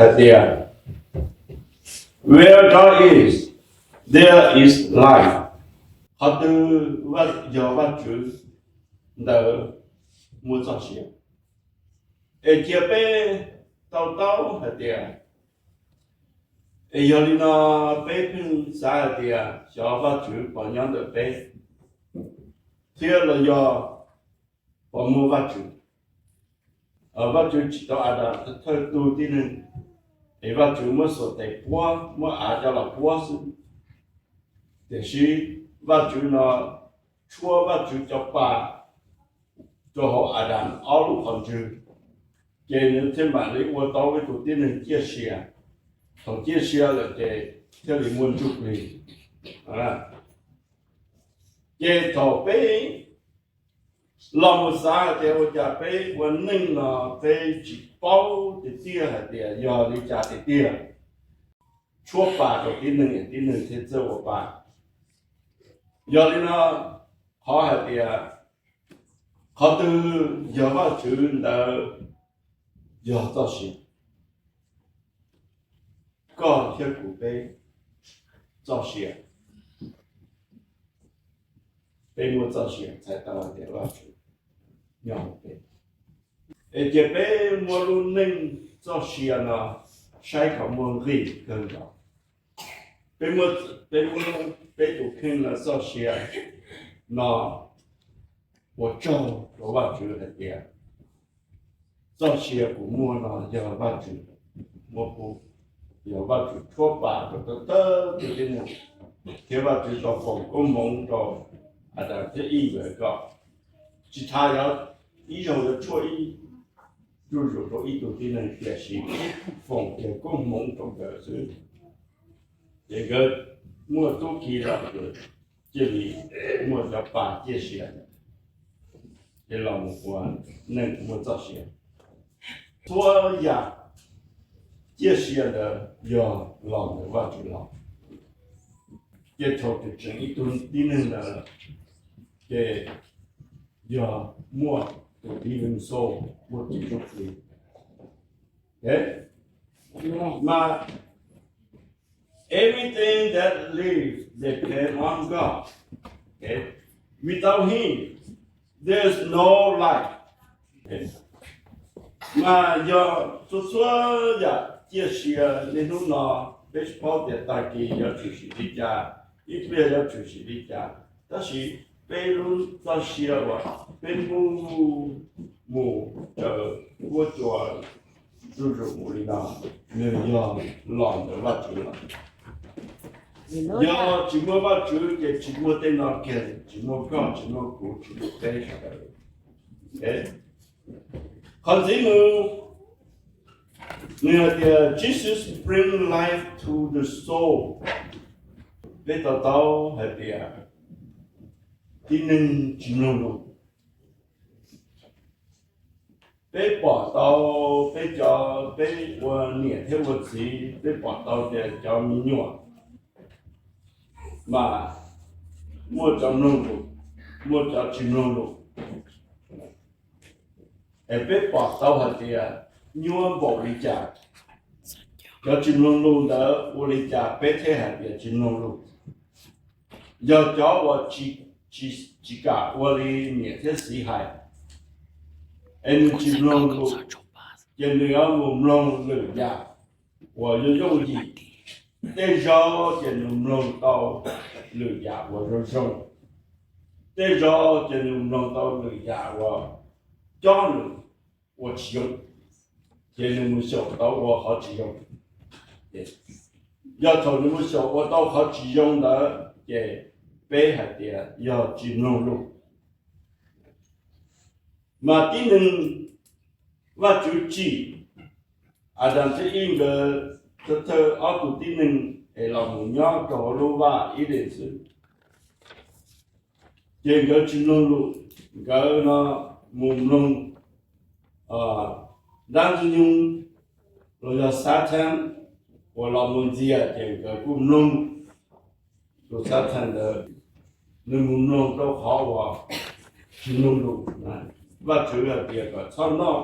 hais tias, Where God is, there is life. Qhov twg yog Vajtswv ntawd muaj txoj sia. Es cia peb to taub hais tias, es yog li no peb pheej xav hais tias xyov Vajtswv puas nyob ntawm peb, thiab los yog puas muaj Vajtswv. Vajtswv tsim tau Adas thawj tug tib neeg, es Vajtswv muab xuas tes puab, muab av coj los puab xwb. Tiam sis Vajtswv no tshuab Vajtswv cov pa rau hauv Adas ob lub qhov ntswg, ces nws thiaj mam li ua tau ib tug tib neeg ciaj sia. Thaum ciaj sia lawm ces thiaj li muaj ntsuj plig. Ces thaum peb los mus xav hais tias ua cas peb ua neej no peb tsis paub tiag tiag hais tias yog li cas tiag tiag, tshuab pa rau tib neeg, tib neeg thiaj txawj ua pa. Yog li no, qhov hais tias qhov twg yog Vajtswv ntawd yog txoj sia. Koj thiab kuv peb txoj sia, peb muaj txoj sia txhais tau hais tias Vajtswv nyob hauv peb. Es cia peb muab lub neej txoj sia no saib kom muaj nqis kawg nkaus. Peb muab, peb muab peb tus kheej no txoj sia no ua tsaug rau Vajtswv hais tias txoj sia kuv muaj no yog Vajtswv muab pub, yog Vajtswv tshuab pa rau thawj thawj tib neeg, thiab Vajtswv tau foom koob hmoov rau Adas thiab Iv nkawd kom tsis tas yog ib zaug yuav tshuab ib zuj zus rau ib tug tib neeg, tiam sis foom kiag koob hmoov rau nkawd xwb. Ces nkawd muaj tub ki los cia li muaj cov pa ciaj sia, ces los mus ua neej muaj txoj sia. Txhua yam ciaj sia ntawd yog los ntawm Vajtswv los. Ces thaum twg tseem ib tug tib neeg ntawd, ces yog muaj tus living soul, muaj tus ntsuj plig. Mas everything that lives depend on God. Without Him, there's no life. Mas yog txhua txhua yam ciaj sia niaj hnub no, peb tsis paub tias tag kis yuav tshwm sim li cas, ib pliag yuav tshwm sim li cas, tab sis peb lub txoj sia uas peb mus, mus raws huab cua zuj zus mus li no, nws yog los ntawm Vajtswv los. Yog tsis muaj Vajtswv ces tsis muaj tej no kiag, tsis muaj koj, tsis muaj kuv, tsis muaj peb sawv daws. Qhov ntxiv mus, nws hais tias Jesus bring life to the soul. Peb to taub hais tias tib neeg tsis mloog lus. Peb pom tau peb cov, peb ua niam thiab ua txiv, peb pom tau tias cov me nyuam mas muaj cov mloog lus, muaj cov tsis mloog lus. Es peb pom tau hais tias nyuaj npaum li cas, cov tsis mloog lus ntawd ua li cas peb thiaj hais tias tsis mloog lus. Yog cov uas tsis, tsis kam ua li niam thiab txiv hais, es nws tsis mloog lus, ces nws yuav mus mloog lwm yam uas yooj yooj yim. Tej zaug ces nws mloog tau lwm yam uas zoo zoo, tej zaug ces nws mloog tau lwm yam uas cob nws ua tsis zoo, ces nws mus xyaum tau ua qhov tsis zoo. Yog thaum nws mus xyaum ua tau qhov tsis zoo ntawd, ces peb hais tias yog tsis mloog lus. Mas tib neeg, Vajtswv tsim Adas thiab Iv nkawd thawj thawj ob tug tib neeg es los mus nyob rau hauv lub vaj Ides xwb. Ces nkawd tsis mloog lus, nkawd no mus mloog dab ntxwg nyoog los yog Xathas uas los mus ntxias, ces nkawd kuj mloog tus Xathas ntawd, nws mus mloog rau qhov uas tsis mloog lus. Vajtswv hais tias kom txhob noj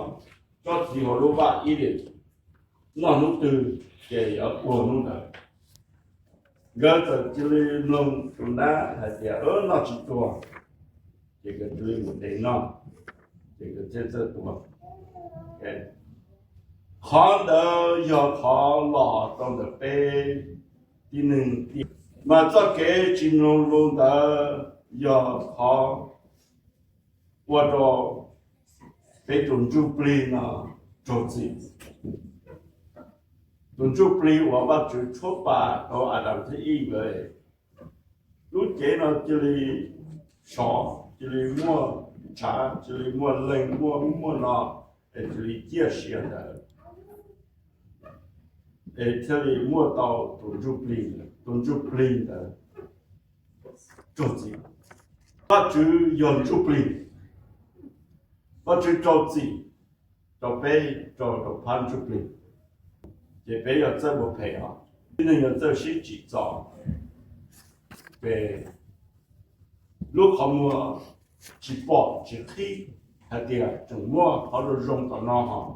tsob txiv hauv lub vaj Ides. noj hnub twg ces yuav tuag hnub ntawd. Nkawd txawm cia li mloog tus nab hais tias noj tsis tuag, ces nkawd cia li mus de noj, ces nkawd thiaj txawj tuag. Qhov ntawd yog qhov los rau ntawm peb tib neeg tiag, mas txoj kev tsis mloog lus ntawd yog qhov ua rau peb tus ntsuj plig no raug txim. Tus ntsuj plig uas Vajtswv tshuab pam rau Adas thiab Iv nkawd, lub cev no cia li sov, cia li muaj ntshav, cia li muaj leeg, muaj ub muaj no, es cia li ciaj sia ntawd, es thiaj li muaj tau tus ntsuj plig, tus ntsuj plig ntawd raug txim. Vajtswv yog ntsuj plig, Vajtswv rau txim rau peb, rau rau phab ntsuj plig, ces peb yuav txawj ua phem os, tib neeg yuav txawj sib tsim txom, ces lub qhov muag tsis pom tsis qhib hais tias tseem muaj qhov zoo zoo tom no hos.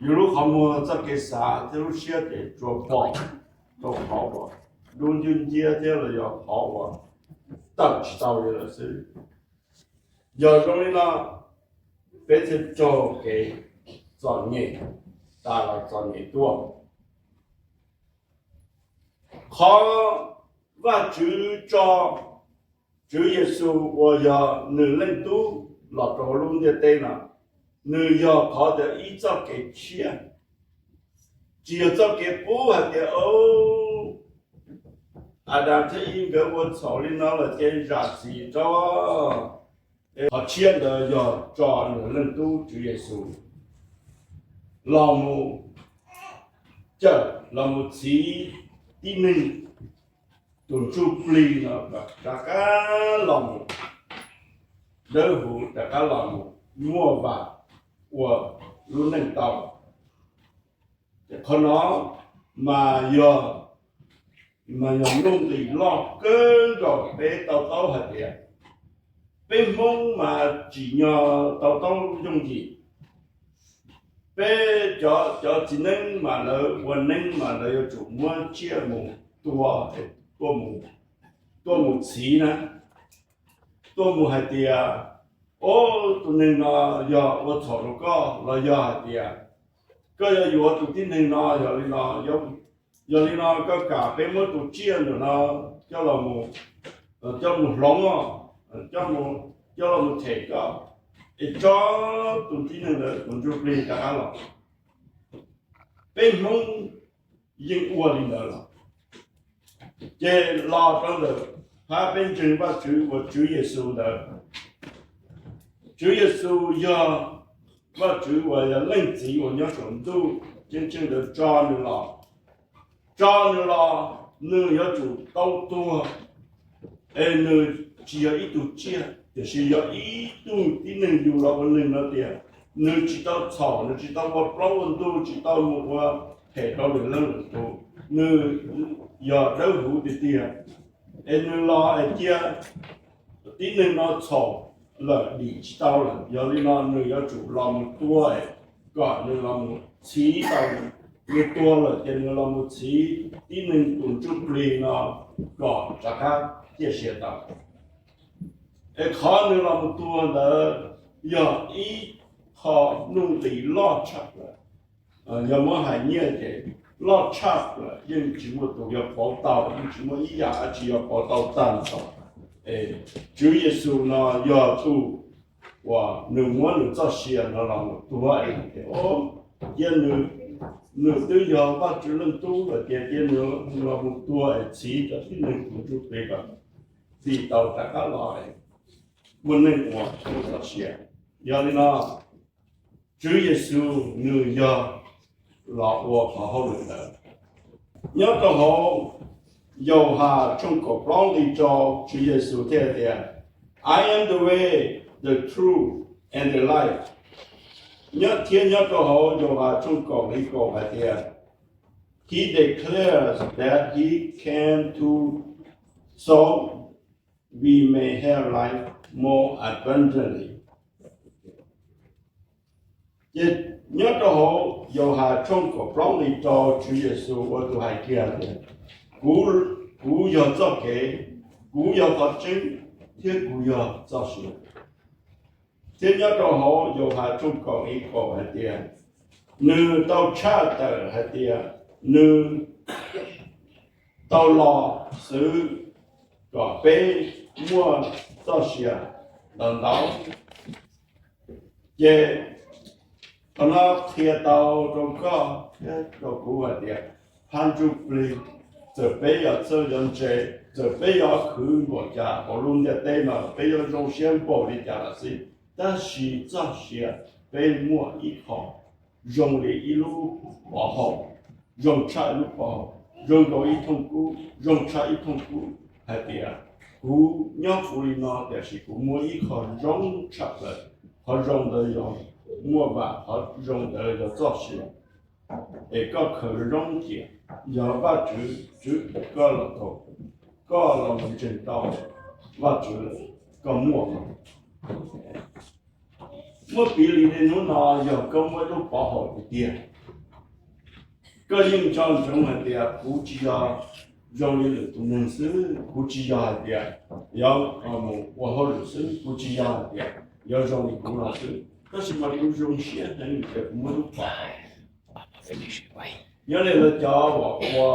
Yus lub qhov muag, txoj kev xav thiab lub siab ces tsuas pom rau qhov uas dub nciab nciab thiab los yog qhov uas tawm tsis tau li lawm xwb. Yog zoo li no, peb thiaj raug kev txom nyem, tas los txom nyem tuaj. Qhov Vajtswv tso Tswv Yexus uas yog nws leej Tub los rau lub ntiaj teb no, nws yog qhov tias ib txoj kev tshiab, tsis yog txoj kev pub hais tias, o, Adas thiab Iv nkawd ua txhaum li no lawm ces zam txim rau. Qhov tshiab ntawd yog tso nws leej Tub Tswv Yexus los mus cawm, los mus txhiv tib neeg tus ntsuj plig no kom rov qab los mus dawb huv, rov qab los mus muaj vam ua lub neej tau. Ces qhov no mas yog, mas yog nuj nqis loj kawg nkaus. Peb to taub hais tias peb Hmoob mas tsim nyog to taub yooj yim. Peb cov, cov txiv neeb mas lawv ua neeb mas lawv yuav tsum muab tsiaj mus tua, tuaj mus, tuaj mus txhiv na, tuaj mus hais tias, o, tus neeg no yog ua txhaum rau koj, los yog hais tias koj yuav yuav tus tib neeg no, yog li no, yog li no koj kam peb muab tus tsiaj ntawm no coj los, coj mus hloov, coj los mus them koj, es tso tus tib neeg ntawd tus ntsuj plig rov qab los. Peb Hmoob yeej ua li ntawd los. Ces los rau ntawm phab peb ntseeg Vajtswv uas Tswv Yexus ntawd, Tswv Yexus yog Vajtswv uas yog Leej Txiv uas nyob saum ntuj ceeb tsheej ntawd tso nws los. Tso nws los, nws yuav tsum tau tuag, es nws tsis yog ib tug tsiaj, tiam sis yog ib tug tib neeg yug los ua neeg no tias nws tsis tau txhaum, nws tsis tau ua plaub ua ntug, tsis tau mus ua phem rau lwm leej lwm tus, nws yog dawb huv tiag tiag. Es nws los es cia tib neeg no txhaum lawm, dim tsis tau lawm, yog li no nws yuav tsum los mus tua, kom nws los mus txhiv tau. Nws tuag lawm ces nws los mus txhiv tib neeg tus ntsuj plig no kom rov qab ciaj sia tau. Es qhov nws los mus tuag ntawd yog ib qho nuj nqis loj tshaj plaws. Yog muab hais nyiaj ces loj tshaj plaws, yeej tsis muaj tus yuav pauv tau, yeej tsis muaj ib yam dab tsi yuav pauv tau tag nrho. Tswv Yexus no yog tus uas nws muab nws txoj sia no los mus tuag es tias, o, cia nws, nws twb yog Vajtswv Leej Tub lawm ces cia nws los mus tuag es txhiv cov tib neeg tus ntsuj plig kom dim tau rov qab los muaj neeg ua nws txoj sia. Yog li no, Tswv Yexus nws yog los ua qhov hauj lwm ntawd. Nyob rau hauv Yauhas tshooj kaum plaub nqe rau, Tswv Yexus thiaj tias, I am the way, the truth, and the life. Nyob thiab nyob rau hauv Yauhas tshooj kaum nqe kaum hais tias, He declares that he came to so we may have life more abundantly. Ces Nyob rau hauv Yauhas tshooj kaum plaub nqe rau, Tswv Yexus ua tus hais kiag tias, kuv, kuv yog txoj kev, kuv yog qhov tseeb, thiab kuv yog txoj sia. Thiab nyob rau hauv Yauhas tshooj kaum nqe kaum hais tias, nws tau tshaj tawm hais tias nws tau los xwv kom peb muaj txoj sia ntau ntau. Ces qhov no qhia tau rau koj thiab rau kuv hais tias, phab ntsuj plig, txawm peb yuav txawj yuav ntse, txawm peb yuav khwv npaum cas hauv lub ntiaj teb no, peb yuav zoo siab npaum li cas los xij, tab sis txoj sia peb muaj ib qho zoo li ib lub pov haum, zoo tshaj ib lub pov haum, zoo nkaus ib thooj kub, zoo tshaj ib thooj kub, hais tias, kuv nyob kuv li no tiam sis kuv muaj ib qho zoo tshaj plaws. Qhov zoo ntawd yog muaj vam, qhov zoo ntawd yog txoj sia. Es koj khaws zoo cia, yog Vajtswv, Tswv koj los tau, koj los mus ntseeg tau Vajtswv lawm, koj muaj. Muab piv li niaj hnub no, yog koj muaj lub pov haum tiag tiag, koj yeej nco ntsoov hais tias kuv tsis yog zoo li lwm tus neeg xwb, kuv tsis yog hais tias yuav mus ua hauj lwm xwb, kuv tsis yog hais tias yuav zoo li kuv no xwb, tab sis mas kuv zoo siab heev vim tias kuv muaj lub pov haum. Nyob li lawv cov uas ua,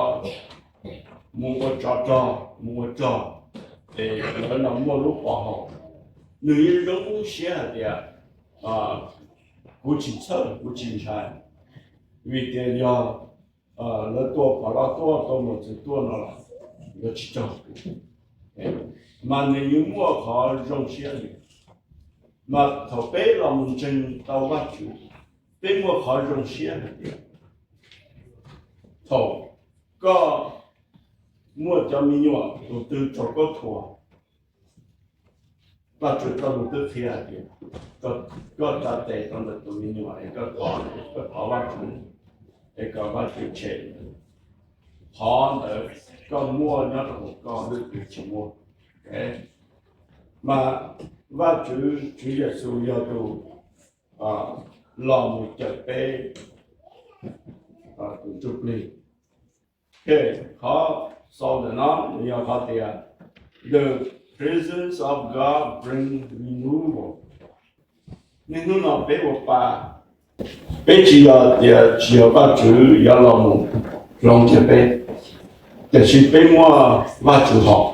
mus ua tsov rog, mus ua rog, es lawv no muaj lub pov haum, nws yeej zoo siab hais tias, kuv tsis txhawj, kuv tsis ntshai, vim tias yog lawv tua phom los tuaj, tua mos txwv tuaj no los yuav tsis raug kuv. Mas nws yeej muaj qhov zoo siab li. Mas thaum peb los mus ntseeg tau Vajtswv, peb muaj qhov zoo siab hais tias thaum koj muaj cov me nyuam tus twg raug koj thuam, Vajtswv txoj lus twb qhia hais tias koj tsa tes rau ntawm tus me nyuam es koj thov, koj thov Vajtswv es kom Vajtswv tshem qhov ntawd, koj muaj nyob rau hauv koj, lwm tus tsis muaj. Mas Vajtswv, Tswv Yexus yog tus los mus cawm peb tus ntsuj plig. Qhov xaus ntawm no nws yog qhov tias, the presence of God bring renewal. Niaj hnub no peb ua pa, peb tsis yog tias tsis yog Vajtswv yuav los mus hloov kiag peb, tiam sis peb muaj Vajtswv hos.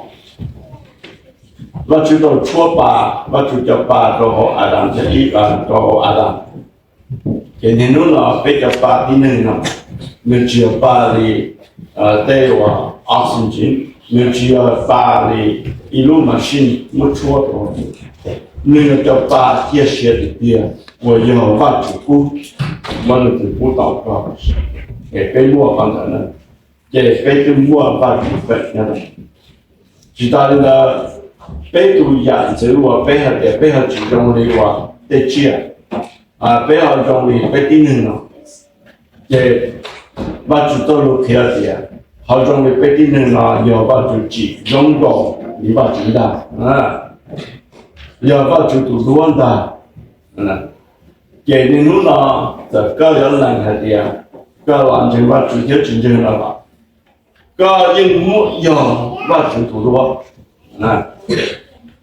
Vajtswv tau tshuab pa, Vajtswv cov pa rau hauv Adas thiab Iva, rau hauv Adas. Ces niaj hnub no peb cov pa tib neeg no, nws tsis yog pa li tej uas oxygen, nws tsis yog pa li ib lub machine muab tshuab rau. Nws yog cov pa ciaj sia tiag tiag uas yog Vajtswv pub, Vajtswv pub tau rau, es peb muaj qhov ntawd na, ces peb twb muaj Vajtswv feem nyob. Tsis tas li ntawd, peb tus yam ntxwv uas peb hais tias peb ho tsis zoo li uas tej tsiaj, peb ho zoo li peb tib neeg no, ces Vajtswv txoj lus qhia tias qhov zoo li peb tib neeg no yog Vajtswv tsim zoo nkaus li Vajtswv ntag, yog Vajtswv tus duab ntag. Ces niaj hnub no txawm koj yuav lees hais tias koj los ntseeg Vajtswv thiab tsis ntseeg no los, koj yeej muaj yog Vajtswv tus duab,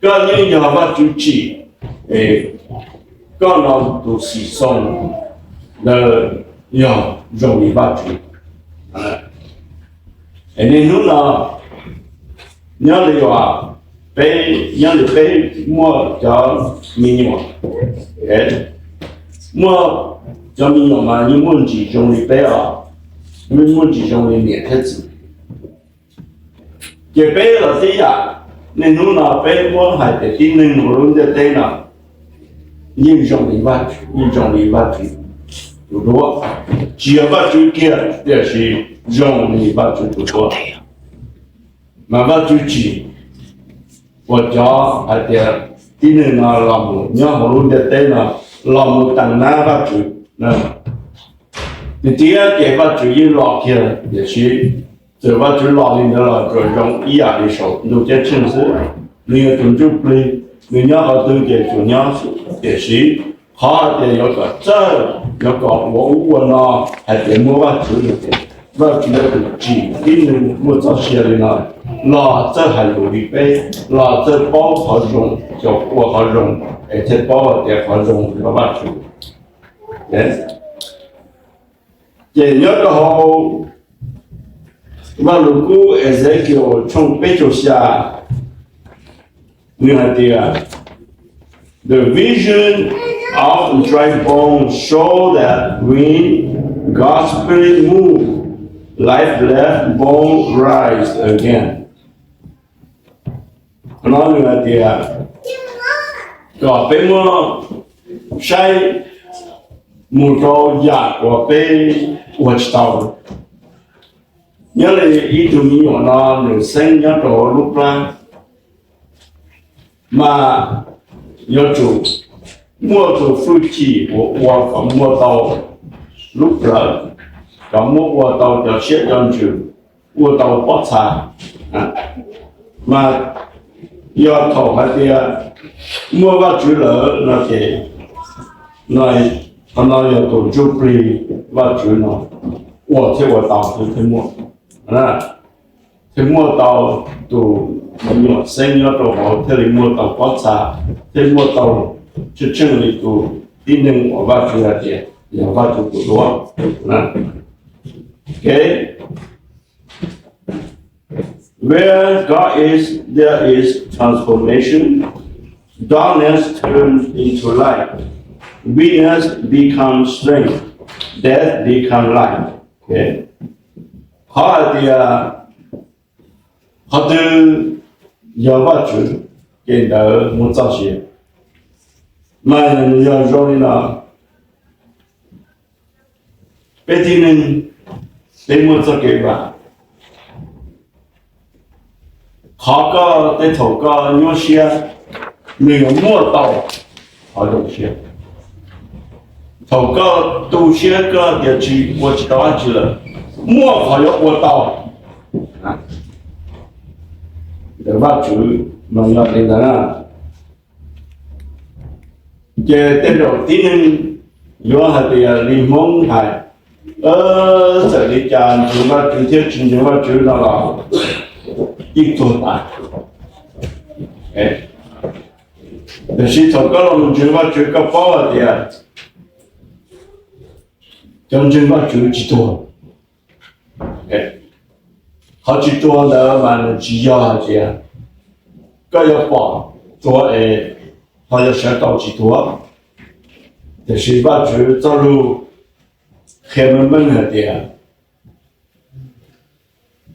koj yeej yog Vajtswv tsim, koj no tus xim xoo ntawd yog zoo li Vajtswv. Es niaj hnub no nyob li uas peb, nyob li peb muaj cov me nyuam, muaj cov me nyuam mas yeej muaj ntsis zoo li peb os, yeej muaj ntsis zoo li niam thiab txiv. Ces peb los tib yam, niaj hnub no peb muab hais tias tib neeg hauv lub ntiaj teb no yeej zoo li Vajtswv, yeej zoo li Vajtswv tus duab, tsis yog Vajtswv kiag tiam sis zoo li Vajtswv tus duab. Mas Vajtswv tsim uas cov hais tias tib neeg no los mus nyob hauv lub ntiaj teb no los mus teem nab Vajtswv, tiag tiag ces Vajtswv yeej los kiag, tiam sis txawm Vajtswv los li ntawd los tsuas zoo ib yam li saum ntuj ceeb tsheej xwb. Nws yog tus ntsuj plig, nws nyob qhov twg ces tsuas nyob xwb, tiam sis qhov hais tias yuav kom txawj Yuav kom ua ub ua no hais tias muaj Vajtswv no ces Vajtswv yuav tsum tsim tib neeg muaj txoj sia li no los txawj hais lus li peb, los txawj paub qhov zoo, ua qhov zoo, es thiaj paub tias qhov zoo yog Vajtswv. Ces nyob rau hauv Vaj Lug Kub Ezekiel tshooj peb caug xya, nws hais tias, The vision of dry bones show that when God's Spirit move, life left bone rise again. Qhov no nws hais tias kom peb muab saib mus rau yam uas peb ua tsis tau. Nyob li ib tug me nyuam no nws xeeb nyob rau lub plab, mas yuav tsum muaj tus hwj chim uas ua kom muaj tau lub plawv, kom muab ua tau cov siab cov ntsws, ua tau pob txha. Mas yog thaum hais tias muaj Vajtswv lawm no ces, qhov no yog tus ntsuj plig Vajtswv no ua thiab ua tau thiab muaj, thiab muaj tau tus me nyuam xeeb nyob rau hauv thiaj li muaj tau pob txha, thiaj muaj tau tsheej tsheej li tus tib neeg uas Vajtswv hais tias yog Vajtswv tus duab. Where God is, there is transformation. Darkness turns into light. Weakness becomes strength. Death becomes life. Qhov hais tias qhov twg yog Vajtswv, ces ntawd muaj txoj sia. Mas yog zoo li no, peb tib neeg, peb muaj txoj kev vam. Qhov koj tej thaum koj nyuaj siab, nws yuav muaj tau qhov zoo siab. Thaum koj tu siab koj tias tsis ua tsis tau dab tsi lawm, muaj qhov yuav ua tau. Ntawm Vajtswv mas yog li ntawd na. Ces tej zaum tib neeg yuav hais tias li Hmoob hais, txawm li cas ntseeg Vajtswv thiab tsis ntseeg Vajtswv no los yeej tuag tas. Tiam sis thaum koj los mus ntseeg Vajtswv koj paub hais tias cov ntseeg Vajtswv tsis tuag. Qhov tsis tuag ntawd mas nws tsis yog hais tias koj yuav pom tuag es ho yuav sawv tau tsis tuag. Tiam sis Vajtswv txoj lus qhia meej meej hais tias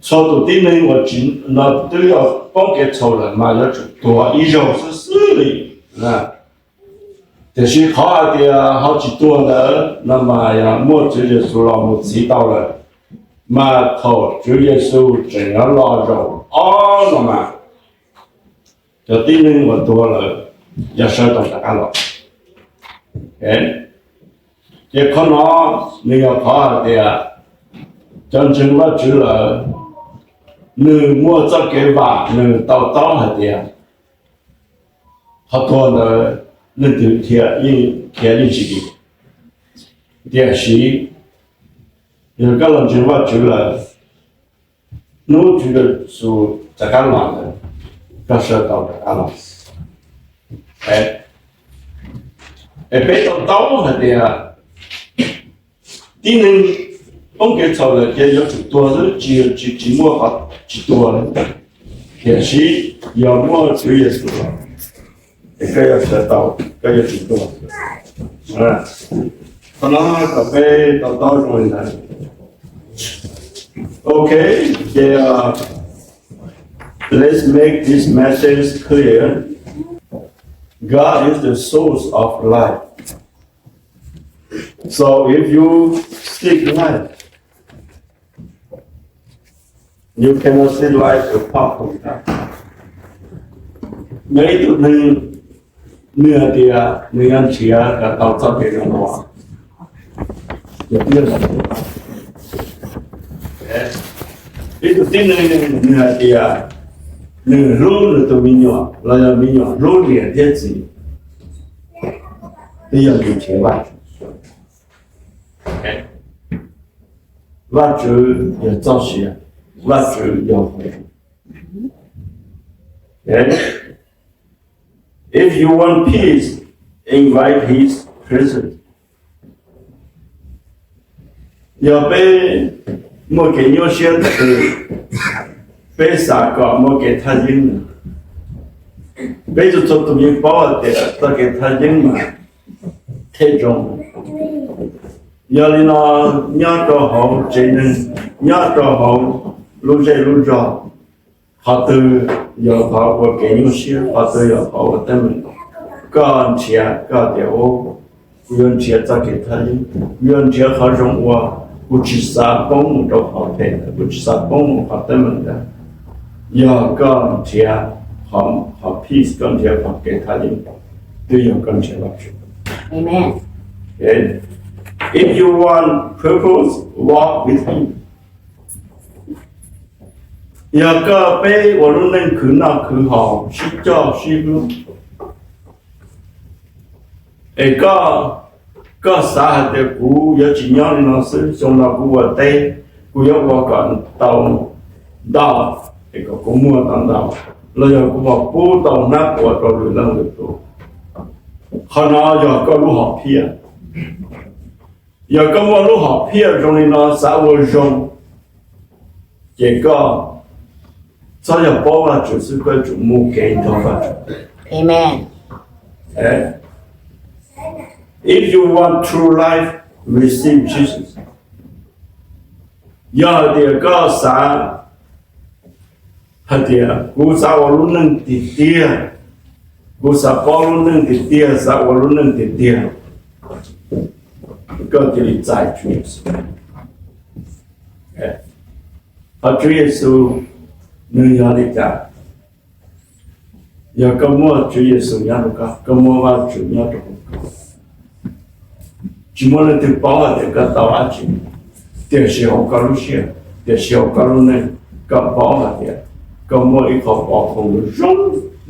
txhua tus tib neeg uas tsis, no twb yog poob kev txhaum lawm mas yuav tsum tuag ib zaug xwb xwb li. Tiam sis qhov hais tias ho tsis tuag ntawd no mas yog muaj Tswv Yexus los mus txhiv tau lawm, mas thaum Tswv Yexus tseem yuav los zaum ob no mas cov tib neeg uas tuag lawm yog sawv tau rov qab los. Ces qhov no nws yog qhov hais tias cov ntseeg Vajtswv lawm, nws muaj txoj kev vam, nws to taub hais tias qhov tuag ntawd leej twg khiav yeej tsis dim. Tiam sis yog koj los ntseeg Vajtswv lawm, hnub Tswv Yexus rov qab los ntawd, koj sawv tau rov qab los. Es peb to taub hais tias tib neeg poob kev txhaum lawm ces yuav tsum tuag xwb, tsis, tsis, tsis muaj qhov tsis tuag li. Tiam sis yog muaj Tswv Yexus los, es koj yuav sawv tau, koj yuav tsum tuag. Qhov no kom peb to taub zoo li ntawd. Ok, ces, uh, let's make this message clear. God is the source of life. So if you seek life, you cannot seek life apart from God. Yog ib tug neeg nws hais tias nws yuav nrhiav kom tau txoj kev zoo no, ib tug tib neeg nws hais tias nws hlub nws tus me nyuam los yog me nyuam hlub niam thiab txiv, twb yog nws nrhiav Vajtswv. Vajtswv yog txoj sia, Vajtswv yog qhov zoo. Okay? If you want peace, invite his presence. Yog peb muaj kev nyuaj siab, peb xav kom muaj kev thaj yeeb, peb txhua txhua tus yeej paub hais tias txoj kev thaj yeeb mas thiaj zoo. Yog li no, nyob rau hauv tsev neeg, nyob rau hauv lub zej lub zog, qhov twg yog qhov ua kev nyuaj siab, qhov twg yog qhov ua teeb meem, koj nrhiav, koj tias, kuv yuav nrhiav txoj kev thaj yeeb, kuv yuav nrhiav qhov zoo ua, kuv tsis xav poob mus rau qhov phem, kuv tsis xav poob mus qhov teeb meem ntawd. Yog koj nrhiav qhov, qhov peace, koj nrhiav qhov kev thaj yeeb, twb yog koj nrhiav Vajtswv. Amen. Okay. If you want purpose, walk with him. Yog koj, peb ua lub neej khwv noj khwv haus, sib coj sib hlub, es koj, koj xav hais tias kuv yuav tsis nyob li no xwb, xyoo no kuv ua teb, kuv yuav ua kom tau ntau, es kom kuv muaj tau ntau, los yog kuv mam pub tau hnab quav rau lwm leej lwm tus. Qhov no yog koj lub hom phiaj. Yog koj muaj lub hom phiaj zoo li no, xav ua zoo, ces koj txhob yog paub Vajtswv xwb, koj yuav tsum mus kev nrog Vajtswv. Amen. If you want true life, receive Jesus. Yog hais tias koj xav hais tias kuv xav ua lub neej tiag tiag, kuv xav paub lub neej tiag tiag, xav ua lub neej tiag tiag, koj cia li txais Tswv Yexus. Ho Tswv Yexus nws yog li cas? Yog koj muaj Tswv Yexus nyob rau koj, koj muaj Vajtswv nyob rau koj, tsis muaj leej twg paub hais tias koj tau dab tsi, tiam sis hauv koj lub siab, tiam sis hauv koj lub neej, koj paub hais tias koj muaj ib qho pov thawj zoo,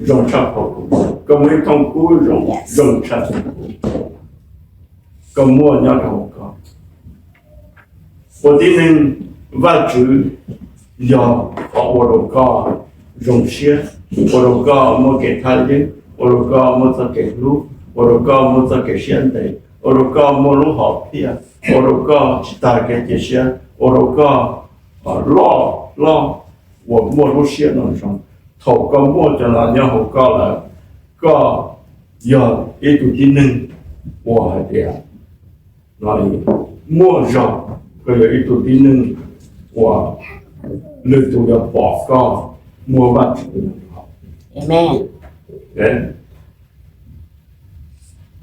zoo tshaj qhov kuv, koj muaj ib thooj kub zoo, zoo tshaj qhov kuv, koj muaj nyob rau hauv koj. Ua tib neeg, Vajtswv yog qhov ua rau koj zoo siab, ua rau koj muaj kev thaj yeeb, ua rau koj muaj txoj kev hlub, ua rau koj muaj txoj kev siab ntev, ua rau koj muaj lub hom phiaj, ua rau koj tsis tas kev cia siab, ua rau koj loj hlob uas muaj lub siab no zoo. Thaum koj muaj cov no nyob hauv koj lawm, koj yog ib tug tib neeg uas hais tias muaj zog, koj yog ib tug tib neeg uas lwm tus yuav pom koj muaj Vajtswv. Amen.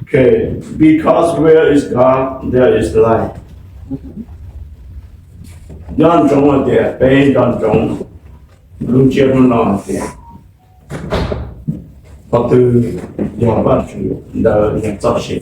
Okay, because where is God, there is life. Nco ntsoov hais tias, peb nco ntsoov lub ntsiab lub no hais tias, qhov twg yog Vajtswv, ntawd yog txoj sia.